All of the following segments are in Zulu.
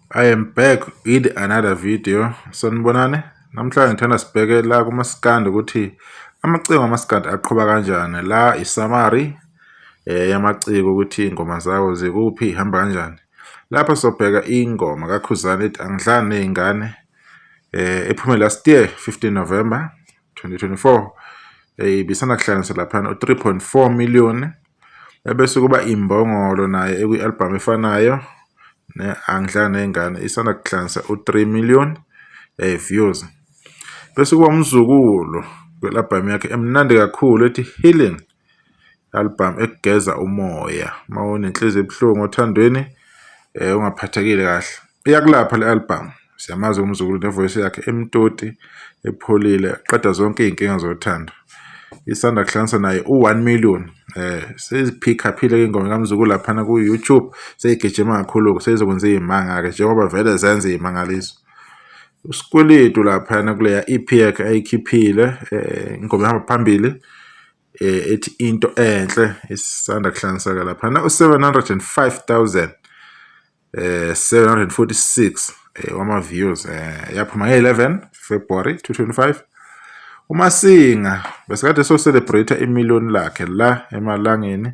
I am back with another video. Sanibonani. Namhlanje ngithanda sibheke la kumaskandi ukuthi amaciko amaskandi aqhuba kanjani. La i-summary yamaciko ukuthi iy'ngoma zawo zikuphi, ihamba kanjani. Lapha sobheka ingoma kaKhuzani ethi Angidlali Ney'ngane ephume last year 15 November 2024. Ibisanda kuhlanganisa laphana u-3.4 million, ebese kuba Imbongolo naye ekwi-album efanayo ne Angidlali Ney'ngane isanda kuhlanganisa u-3 million views. Bese kuba uMzukulu kwe-album yakhe emnandi kakhulu ethi Healing album, ekugeza umoya uma unenhliziyo ebuhlungu othandweni, ungaphathekile kahle, iyakulapha le album. Siyamazi uMzukulu ne-voice yakhe emtoti epholile, qeda zonke iy'nkinga zothando. Isanda kuhlanganisa naye u-1 million. Sezipick-uphile ingoma kaMzukulu laphana ku-YouTube, seyigijima kakhulu, seyizokwenza iy'manga-ke njengoba vele zenza iy'mangaliso. Usikweletu laphana kuleya EP yakhe ayikhiphile, ingoma ehamba phambili ethi Into Enhle, isanda kuhlanganisa laphana u-705 746 wama views, yaphuma nge-11 February 2025. UMasinga besikade so celebrate imillion lakhe la emalangeni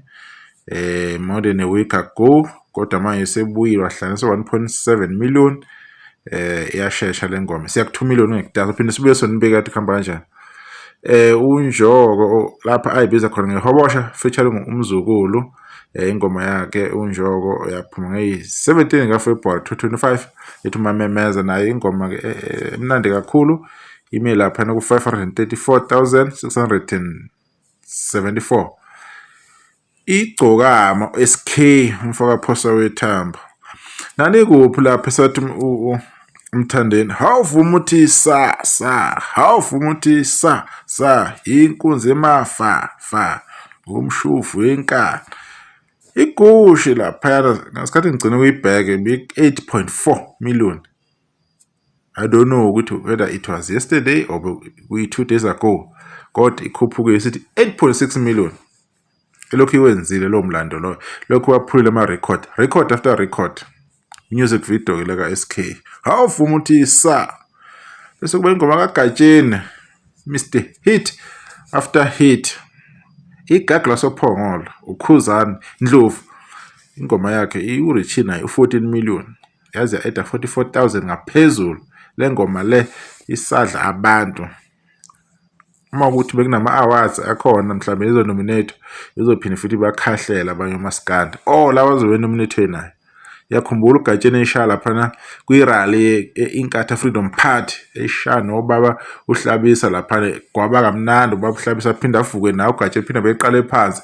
more than a week ago, kodwa manje sebuyile wahlanganisa 1.7 million. Iyashesha le ngoma, siya ku 2 million ngekudala. Phinde sibuye sonibeka ukuthi kuhamba kanjani. UNjoko lapha ayibiza khona ngehobosha featuring uMzukulu, ingoma yakhe uNjoko yaphuma ngeyi-17 kaFebruary 2025 ethi Mamemeza, nayo ingoma ke emnandi kakhulu, ime lapha ku 534,674. Igcokama SK umfaka Phosa wethambo nanikuphi lapha esathi uMthandeni hawuvuma uthi sa sa, hawuvuma uthi sa sa, inkunzi emafa fa, umshufu wenkani igushi laphayana. Ngasikhathi ngigcina ukuyibheke bi-8.4 million. I don't know ukuthi whether it was yesterday or kuyi 2 days ago, kodwa ikhuphuke isithi 8.6 million. Elokhu iwenzile lo mlando lo, lokhu waphulile ama-record, record after record. Music video ke leka SK hawuvuma uthi sa. Bese kuba ingoma kaGatsheni, Mr Hit after hit, Igagu lasoPhongolo, uKhuzani Ndlovu, ingoma yakhe iwu-reach nayo u-14 million, yaze ya-adda 44,000 ngaphezulu. Le ngoma le isadla abantu. Uma ukuthi bekunama-awards akhona mhlawumbe izo-nominate, izophinde futhi bakhahlela abanye omaskandi oh laba bazobe nominate nayo. Yakhumbula uGatsheni eshaya laphana kwi-rally Inkatha Freedom Party, eshaya nobaba uHlabisa laphana, kwaba kamnandi. Ubaba uHlabisa aphinde avuke nawe uGatsheni, phinde beqale phansi.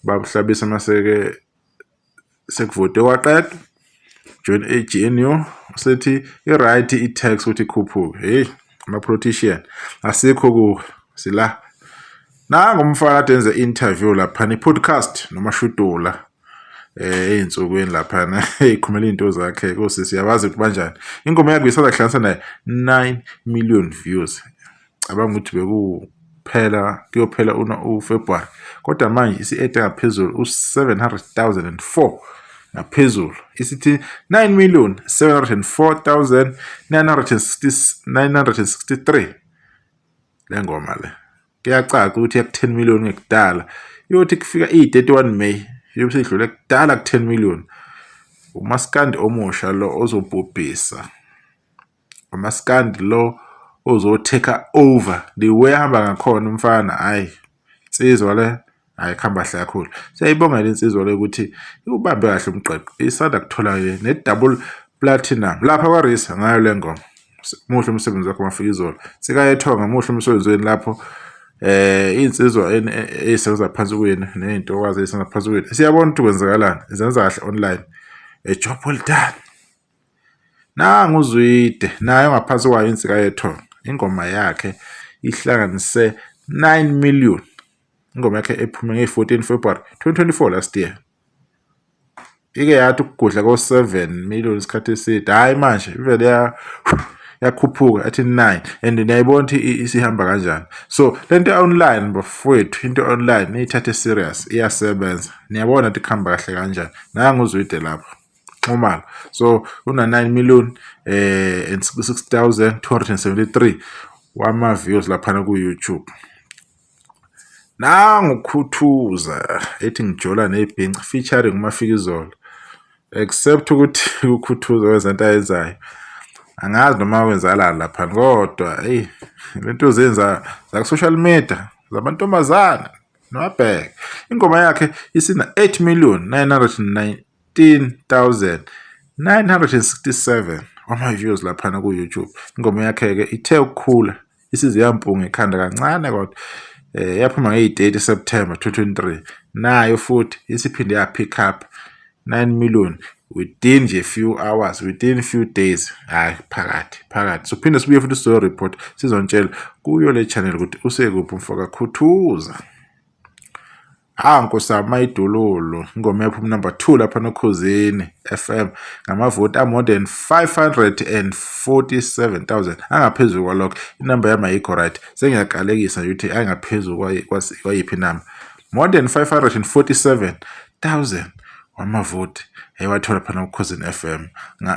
Baba uHlabisa maseke sekuvote kwaqedwa, join a-GNU, usethi i-right i-tax ukuthi ikhuphuke. Hey, ama-politician asikho ku sila. Nangu umfana kade enze interview laphana, i-podcast noMashudula ey'nsukwini laphana, ey'khumela iy'nto zakhe kosisi, uyabazi ukuthi banjani. Ingoma yakhe isanda kuhlanganisa naye 9 million views. Cabanga ukuthi bekuphela kuyophela uFebruary, kodwa manje isi-adde ngaphezulu u-700,004 ngaphezulu, isithi 9 million 704 963. Le ngoma le kuyacaca ukuthi iyaku 10 million ngekudala. Iyothi kufika i-31 May iyobe seyidlule kudala ku 10 million. Umaskandi omusha lo ozobhubhisa, umaskandi lo ozo-take over the way ahamba ngakhona umfana. Hhayi, insizwa le, hhayi, kuhamba kahle kakhulu. Siyayibonga le insizwa le ukuthi iwubambe kahle umgqigqo, isanda kuthola-ke ne-double platinum lapha kwaRisa ngayo le ngoma. Muhle umsebenzi wakho Mafikizolo, Nsika Yethonga, muhle umsebenzi wenu lapho. Iy'nsizwa ey'sebenza phansi kwenu ney'ntokazi ey'sebenza phansi kwenu, siyabona ukuthi kwenzakalani, zenza kahle online, a job well done. Nangu uZwide naye ongaphansi kwayo Insika Yethonga, ingoma yakhe ihlanganise 9 million, ingoma yakhe ephume ngeyi-14 February 2024 last year. Ike yathi ukugudla ko-7 million isikhathi eside, hhayi manje ivele yakhuphuka athi 9 and niyayibona ukuthi isihamba kanjani. So lento online bafowethu, into online niyithathe serious, iyasebenza. Niyabona ukuthi kuhamba kahle kanjani. Nangu uZwide lapho. Nxumalo. So una 9 million and 66,273 wama views laphana ku YouTube. Nangu Khuthuza ethi ngijola nebhinca featuring uMafikizolo. Except ukuthi uKhuthuza wenza into ayenzayo. Angazi noma kwenzakalani lapha kodwa eyi lento zenza za social media zamantombazana nowabheka. Ingoma yakhe isina 8 million 919,967 wama-views laphana ku-YouTube. Ingoma yakhe-ke ithe ukukhula isize yampunga ekhanda kancane kodwa yaphuma ngeyi-30 September 2023. Nayo futhi isiphinde ya pick up 9 million within nje few hours, within few days. Hayi, phakathi phakathi. Sophinde sibuye futhi sizo report, sizontshela kuyo le channel ukuthi usekuphi umfoka Khuthuza. Ha, nkosi yami, Mayidululu, ingoma yaphuma number 2 lapha noKhozini FM ngamavoti a more than 547,000, angaphezulu kwalokho. Inamba yami ayikho right, sengiyakalekisa nje ukuthi angaphezulu kwayiphi inamba. More than 547,000 wamavoti ewathola phana kuKhozini FM.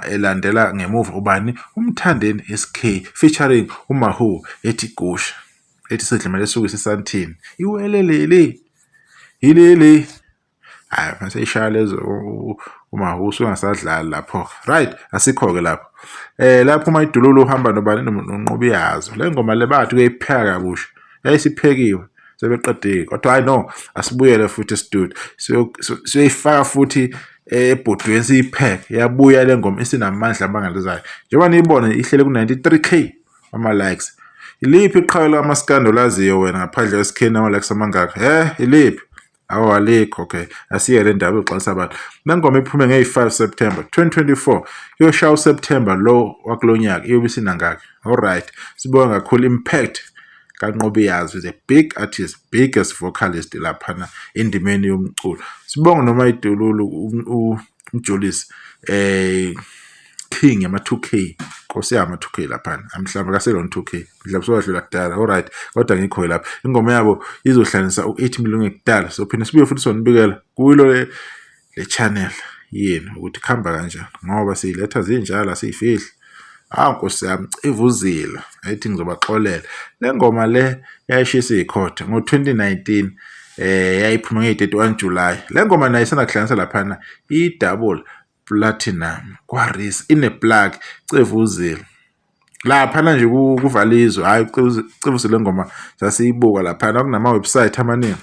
Elandela ngemuva ubani? UMthandeni SK featuring uMahu ethi Gusha, ethi sidlimele suku sisantini iwelelele yilele. Hayi, mase ishaya lezo uMahu usungasadlali lapho. Right, asikho-ke lapho. Lapho uma idululu uhamba nobani? Nonqobiyazo. Le ngoma le bathi kuyayipheka kabusha, yayisiphekiwe sebeqedile, kodwa hayi, no, asibuyele futhi e-studio, siyoyifaka futhi ebhodweni siyipheke. Yabuya le ngoma isinamandla amangalisayo, njengoba niyibona ihlele ku-93K ama-likes. Iliphi iqhawe lamaskandi olaziyo wena ngaphandle kweSK nama-likes amangaka? Iliphi? Awu, alikho. Okay, asiye le ndaba yokuxolisa abantu. Le ngoma iphume ngeyi-5 September 2024, kuyoshaya uSeptember lo wakulo nyaka iyobe isinangaki? Alright, sibonga kakhulu impact kaNqobiyazi, is a big artist, biggest vocalist laphana endimeni yomculo. Sibonga noma idululu uMjolisi, king yama 2K, nkosi yama 2K laphana, mhlawumbe kaselona 2K, mhlawumbe sowadlula kudala. Alright, kodwa ngikho lapha, ingoma yabo izohlanganisa u-8 million kudala. Sophinde sibuye futhi sonibikela kulo le channel yenu ukuthi kuhamba kanjani, ngoba siyiletha zinjalo, asiyifihli. Hawu, nkosi yami, Civuzile ayithi ngizobaxolela. Le ngoma le yayishisa ikhotha ngo-2019, yayiphuma ngeyi-31 July. Le ngoma nayo isanda kuhlanganisa laphana i-double platinum kwaRisa, ine-plug Cevuzile laphana nje kuvala izwe. Hhayi, Cevuzile, le ngoma sasiyibuka laphana kunama-website amaningi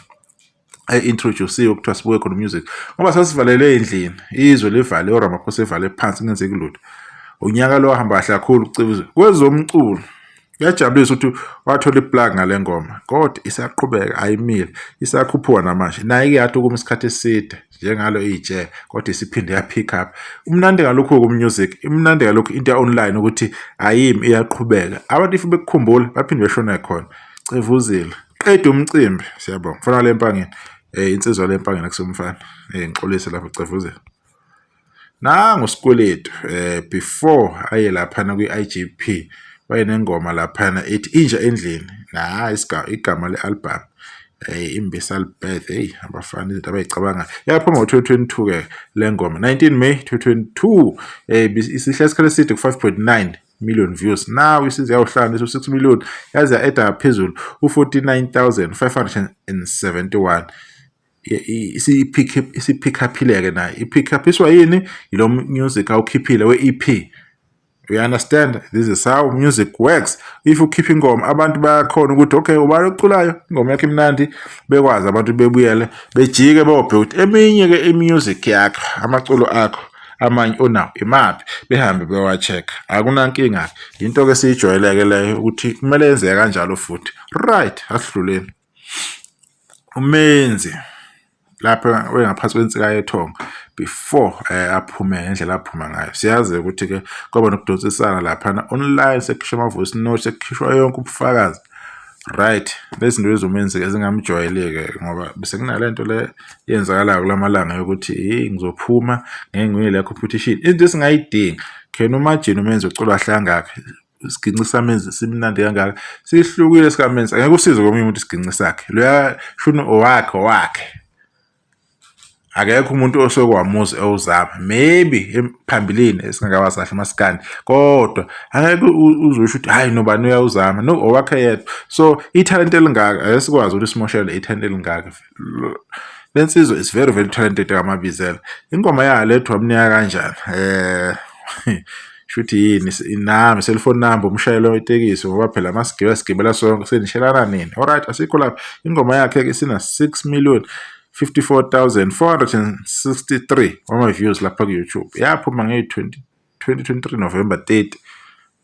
e-introduce-iwe kuthiwa sibuke khona music, ngoba sasivalele ey'ndlini, izwe livale, uRamaphosa evale phansi, kungenzeki lutho. Unyaka lo wahamba kahle kakhulu uCevuzile kwezomculo. Kuyajabulisa ukuthi wathola i-plug ngale ngoma, kodwa isaqhubeka, ayimile, isakhuphuka namanje. Nayo-ke yathi ukuma isikhathi eside njengalo iy'tshela, kodwa isiphinde ya-pick up. Umnandi ngalokhu-ke umusic, imnandi kalokhu into ya-online ukuthi ayimi, iyaqhubeka. Abantu if bekukhumbula baphinde beshone khona. Cevuzile qeda umcimbi, siyabonga mfana wale Empangeni, insizwa le Empangeni, akusumfana, ngixolise lapho Cevuzile. Nangu Sikweletu, before aye laphana kwi-IGP, wayenengoma laphana ethi Inja Endlini, na igama le-album Imbisal Birth. Hey abafana, izinto abayicabangayo. Yaphuma ngo-2022 ke le ngoma, 19 May 2022. Isihle isikhathi eside ku-5.9 million views. Now isize yawuhlanganisa u-6 million, yaze ya-eda ngaphezulu u-49,571. Isi-pick up-ile-ke nayo. I-pick up-iswa yini? Yilo music awukhiphile we-EP. You understand? This is how music works. If ukhipha ingoma, abantu bayakhona ukuthi okay, ubani oculayo, ingoma yakhe imnandi, bekwazi abantu bebuyele bejike bobheka ukuthi eminye-ke i-music yakho, amaculo akho amanye onawo imaphi, behambe bewa-check. Akunankinga, into-ke esiyijwayeleke leyo ukuthi kumele yenzeke kanjalo futhi. Right, asidluleni. Umenzi lapha wengaphansi kwensika yethonga before aphume ngendlela aphuma ngayo, siyazi ukuthi-ke kwaba nokudonsisana laphana online, sekukhishwa ama-voice note, sekukhishwa yonke ubufakazi. Right, lezi zinto ezomenzi-ke ezingamjwayeleke, ngoba bese kunale nto le yenzakalayo kulamalanga yokuthi hey, ngizophuma ngeke ngiwine le competition, into esingayidingi. Can you imagine umenzi ucula kahle kangaka, isiginci samenzi simnandi kangaka, sihlukile sikamenzi, angeke usize komunye umuntu isiginci sakhe, loya shuni owakhe owakhe. Akekho umuntu osekwamuzi ewuzama maybe phambilini esingakawazi kahle masikandi, kodwa angeke uzosho ukuthi hhayi nobani uyawuzama, no, owakhe yedwa. So ithalente elingaka ake sikwazi ukuthi simoshele ithalente elingaka. Le nsizwa is very very talented kaMabizela. Ingoma yayo lethu wamnika kanjani? Shuthi yini nami cellphone number umshayeli wetekisi, ngoba phela masigibela sigibela sonke, senishelana nini? Alright, asikho lapho. Ingoma yakhe-ke isina 6 million 54,463 wama-views lapha ku-YouTube. Yaphuma ngeyi-20 2023 November 30.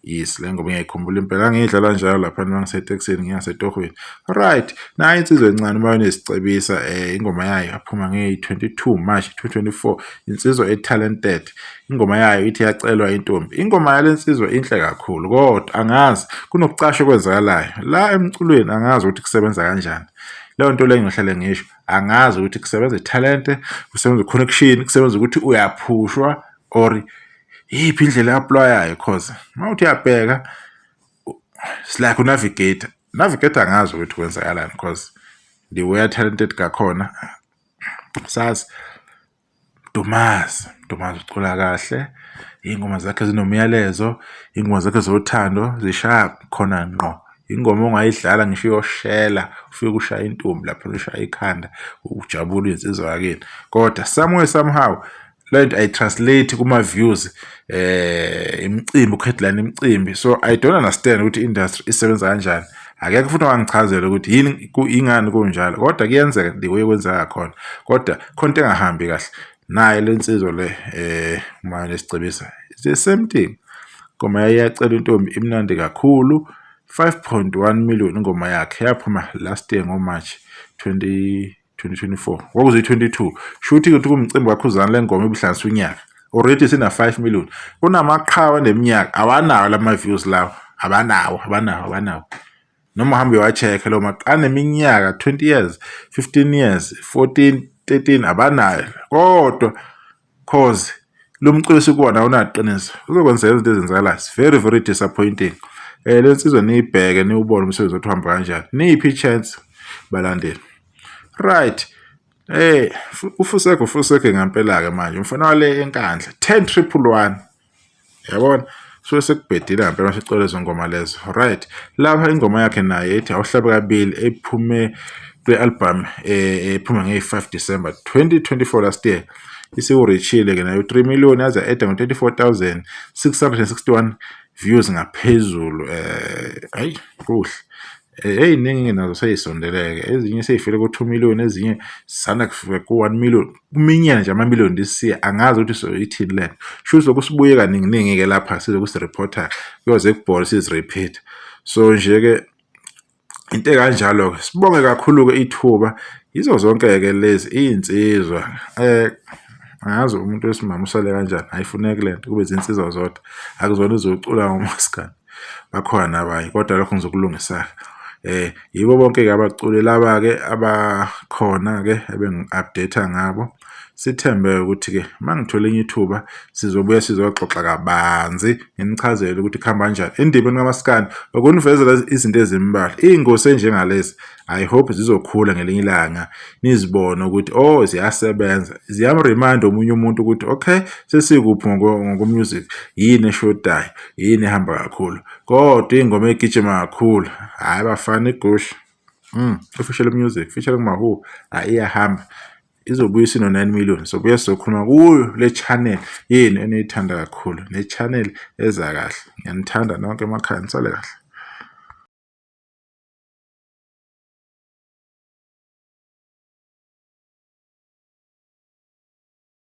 Yes, le ngoma ngiyayikhumbula impela, ngiyidlala njalo lapha uma ngisetekisini ngingasetohweni. Right, nayo insizwa encane uma unesicebisa ingoma yayo yaphuma ngeyi-22 March 2024. Insizwa e-talented. Ingoma yayo ithi yacelwa intombi. Ingoma yale nsizwa inhle kakhulu, kodwa angazi kunokucasha okwenzakalayo la emculweni, angazi ukuthi kusebenza kanjani. Leyo nto leyo ngihlale ngisho, angazi ukuthi kusebenza ithalente, kusebenza i-connection, kusebenza ukuthi uyaphushwa or iyiphi indlela e-apply-ayo, cause uma uthi uyabheka it's like unavigator. Navigator angazi ukuthi kwenzakalani, cause the way talented ngakhona sazi. Dumazi, Dumazi ucula kahle, iy'ngoma zakhe zinomyalezo, iy'ngoma zakhe zothando zishaya khona ngqo. Ingoma ongayidlala ngisho uyoshela, ufike ushaye intombi lapha, ushaye ikhanda, ujabule uyinsizwa yakini. Kodwa somewhere somehow le nto ayi-translate kuma-views, imicimbi u-headline imicimbi. So I don't understand ukuthi i-industry isebenza kanjani. Akekho futhi ongangichazela ukuthi yini ingani kunjalo, kodwa kuyenzeka the way kwenzeka khona, kodwa khona into engahambi kahle. Naye le nsizwa le uma nesicebisa, it's the same thing. Ingoma yayiyacela intombi imnandi kakhulu, 5.1 million ingoma yakhe, yaphuma last year ngo-March 20 2024, kwakuzi-22. Shuthi ukuthi kumcimbi kaKhuzani le ngoma ibihlanganisa unyaka already sina 5 million. Kunamaqhawe neminyaka awanawo lama views lawo, abanawo, abanawo, abanawo. Noma uhambe uyowa-check-a lawo aneminyaka 20 years, 15 years, 14, 13, abanayo, kodwa cause lo mculo esikuwona awunaqiniso kuzokwenzeka izinto ezenzakalayo. It's very very disappointing. Le nsizwa niyibheke, niwubone umsebenzi wathi uhamba kanjani, niyiphi i-chance balandeli. Right, ufuseke ufuseke ngempela-ke manje umfana wale eNkandla 10 111, yabona suke sekubhedile ngempela masicela lezo ngoma lezo. Right, lapha ingoma yakhe naye ethi awuhlabe kabili ephume kule-album ephuma ngeyi-5 December 2024 last year, isiwu-reach-ile-ke nayo 3 million, yaze eda ngo-34,661 views ngaphezulu. Hayi kuhle, ey'ningi nazo sey'sondeleke, ezinye sey'fike ku-2 million, ezinye zisanda kufika ku-1 million, kuminyene nje ama-million this year. Angazi ukuthi so ithini lento, shuthi lokhu sibuye kaningi-ningi-ke lapha sizoku sirephotha, kuyoze kubhore sizi-repeat. So nje-ke into ekanjalo-ke, sibonge kakhulu-ke ithuba yizo zonke-ke lezi iy'nsizwa. Angazi umuntu wesimame usale kanjani, ayifuneki lento kube izinsizwa zodwa, akuzona ezocula ngomaskandi, bakhona nabanye, kodwa lokho ngizokulungisa-ke. Yibo bonke-ke abaculi laba-ke abakhona-ke ebengi-update-a ngabo. Sithembe ukuthi-ke uma ngithola enye ithuba sizobuya sizoxoxa kabanzi, nginichazele ukuthi kuhamba kanjani endimeni kamaskandi, ukunivezela izinto ezimbalwa. Iy'ngosi enjengalezi I hope zizokhula ngelinye ilanga, nizibone ukuthi oh ziyasebenza, ziyam-remind omunye umuntu ukuthi okay sesikuphi ngoko-music, yini eshodayo, yini ehamba kakhulu. Kodwa iy'ngoma ey'gijima kakhulu, hhayi bafana igusha, official music featuring Mawhoo, hhayi iyahamba, izobuya isino-9 million. Sobuye sizokhuluma kuyo le channel yenu eniyithanda kakhulu, ne channel eza kahle. Ngiyanithanda nonke emakhaya, nisale kahle.